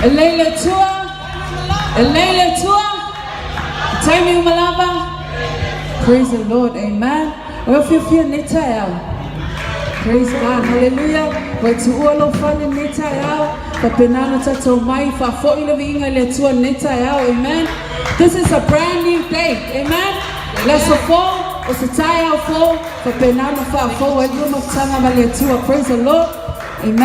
E lelei le Atua, e lelei le Atua, taimi uma lava. Praise the Lord, amen. Ua fiafia nei taeao. Praise God, hallelujah. Ua tuua lou fale nei taeao. Faapena ona tatou mai, faafoi le viiga i le Atua nei taeao, amen. This is a brand new day, amen. Le aso fou, o se taeao fou, faapena ona faafou ai lua mafutaga ma le Atua. Praise the Lord, amen.